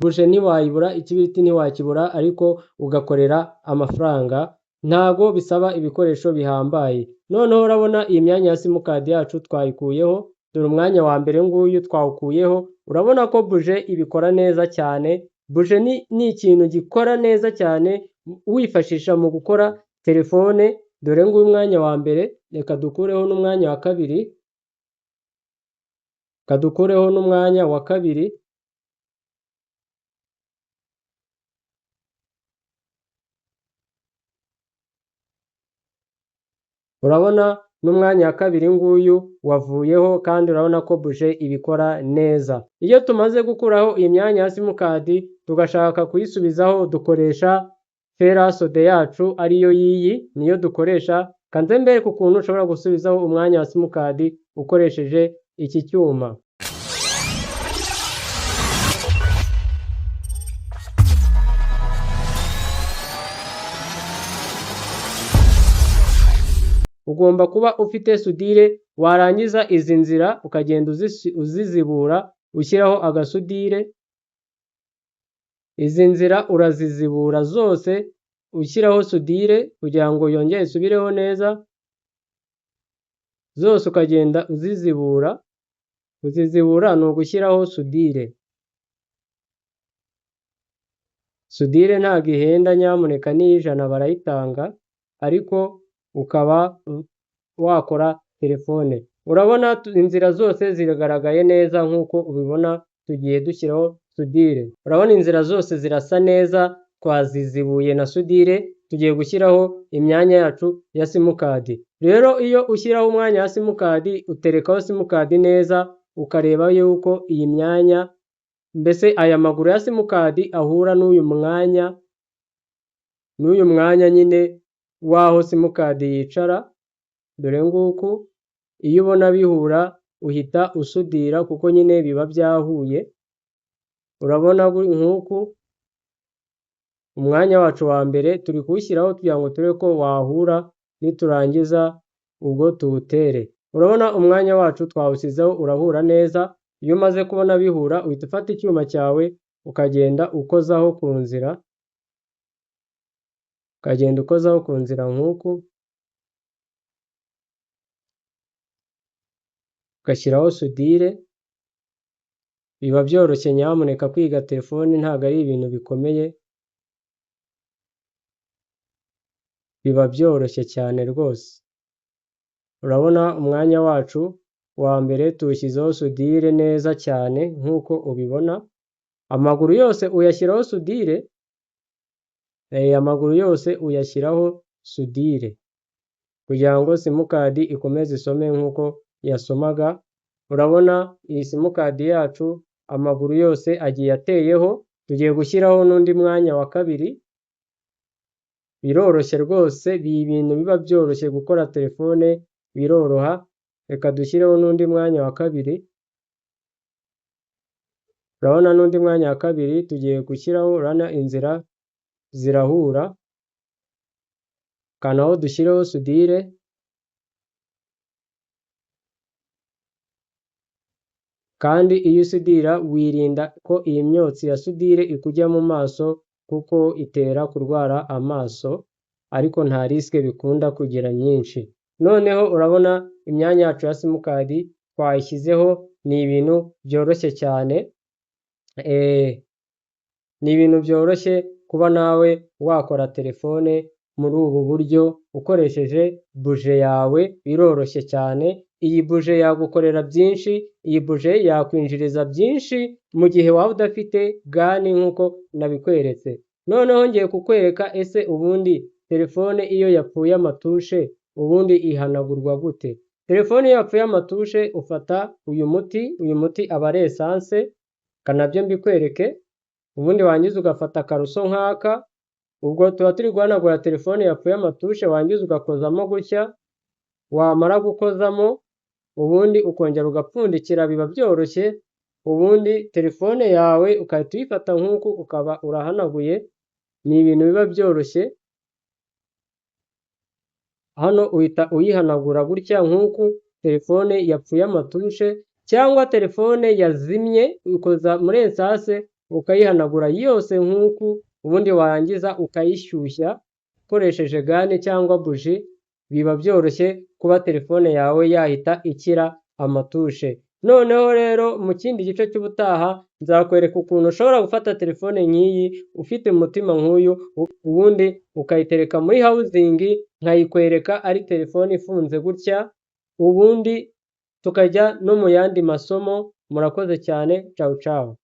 Buje ntiwayibura, ikibiriti ntiwakibura, ariko ugakorera amafaranga, ntago bisaba ibikoresho bihambaye. Noneho urabona iyi myanya ya simukadi yacu twayikuyeho, dore umwanya wa mbere nguyu twawukuyeho, urabona ko buje ibikora neza cyane. Buje ni ikintu gikora neza cyane wifashisha mu gukora telefone. Dore nguyu umwanya wa mbere, reka dukureho n'umwanya wa kabiri, reka dukureho n'umwanya wa kabiri. Urabona n'umwanya wa kabiri nguyu wavuyeho, kandi urabona ko buje ibikora neza. Iyo tumaze gukuraho iyi myanya ya simukadi tugashaka kuyisubizaho, dukoresha ferasode yacu ariyo yiyi, niyo dukoresha. Kanze mbereke ukuntu ushobora gusubizaho umwanya wa simukadi ukoresheje iki cyuma. Ugomba kuba ufite sudire, warangiza izi nzira ukagenda uzizibura ushyiraho agasudire. Izi nzira urazizibura zose ushyiraho sudire kugira ngo yongere isubireho neza, zose ukagenda uzizibura. Kuzizibura ni ugushyiraho sudire. Sudire ntabwo ihenda nyamuneka, n'iy'ijana barayitanga, ariko ukaba wakora telefone. Urabona inzira zose ziragaragaye neza nk'uko ubibona, tugiye dushyiraho sudire. Urabona inzira zose zirasa neza, twazizibuye na sudire, tugiye gushyiraho imyanya yacu ya simukadi. Rero iyo ushyiraho umwanya wa simukadi, uterekaho simukadi neza, ukareba yuko iyi myanya, mbese aya maguru ya simukadi ahura n'uyu mwanya, n'uyu mwanya nyine w'aho simukadi yicara. Dore nguku, iyo ubona bihura uhita usudira kuko nyine biba byahuye. Urabona nk'uku umwanya wacu wa mbere turi kuwushyiraho kugira ngo turebe ko wahura, niturangiza ubwo tuwutere. Urabona umwanya wacu twawushyizeho urahura neza. Iyo umaze kubona bihura uhita ufata icyuma cyawe ukagenda ukozaho ku nzira, ukagenda ukozaho ku nzira nk'uku, ugashyiraho sudire. Biba byoroshye nyamuneka, kwiga telefone ntabwo ari ibintu bikomeye, biba byoroshye cyane rwose. Urabona umwanya wacu wa mbere tuwushyizeho sudire neza cyane nk'uko ubibona. Amaguru yose uyashyiraho sudire, amaguru yose uyashyiraho sudire kugira ngo simukadi ikomeze isome nk'uko yasomaga. Urabona iyi simukadi yacu amaguru yose agiye ateyeho, tugiye gushyiraho n'undi mwanya wa kabiri. Biroroshye rwose, ibi bintu biba byoroshye gukora telefone biroroha. Reka dushyireho n'undi mwanya wa kabiri. Urabona n'undi mwanya wa kabiri tugiye gushyiraho, urabona inzira zirahura, kanaho dushyireho sudire. Kandi iyo usudira wirinda ko iyi myotsi ya sudire ikujya mu maso kuko itera kurwara amaso, ariko nta risike bikunda kugira nyinshi. Noneho urabona imyanya yacu ya simukadi twayishyizeho, ni ibintu byoroshye cyane, ni ibintu byoroshye kuba nawe wakora telefone muri ubu buryo ukoresheje buje yawe, biroroshye cyane. Iyi buje yagukorera byinshi, iyi buje yakwinjiriza byinshi mu gihe waba udafite gani nk'uko nabikweretse. Noneho ngiye kukwereka ese ubundi telefone iyo yapfuye amatushe ubundi ihanagurwa gute? Telefone iyo yapfuye amatushe ufata uyu muti, uyu muti aba ari esanse, kanabyo mbikwereke. Ubundi wangiza ugafata akaruso nk'aka, ubwo tuba turi guhanagura telefone yapfuye amatushe, wangiza ugakozamo gutya, wamara gukozamo ubundi ukongera ugapfundikira, biba byoroshye. Ubundi telefone yawe ugahita uyifata nk'uku ukaba urahanaguye, ni ibintu biba byoroshye. Hano uhita uyihanagura gutya nk'uku telefone yapfuye amatushe cyangwa telefone yazimye, ukoza muri esanse ukayihanagura yose nk'uku, ubundi warangiza ukayishyushya ukoresheje gane cyangwa buji, biba byoroshye kuba telefone yawe yahita ikira amatushe. Noneho rero mu kindi gice cy'ubutaha nzakwereka ukuntu ushobora gufata telefone nk'iyi ufite umutima nk'uyu, ubundi ukayitereka muri housing, nkayikwereka ari telefone ifunze gutya, ubundi tukajya no mu yandi masomo. Murakoze cyane, cawu cawu.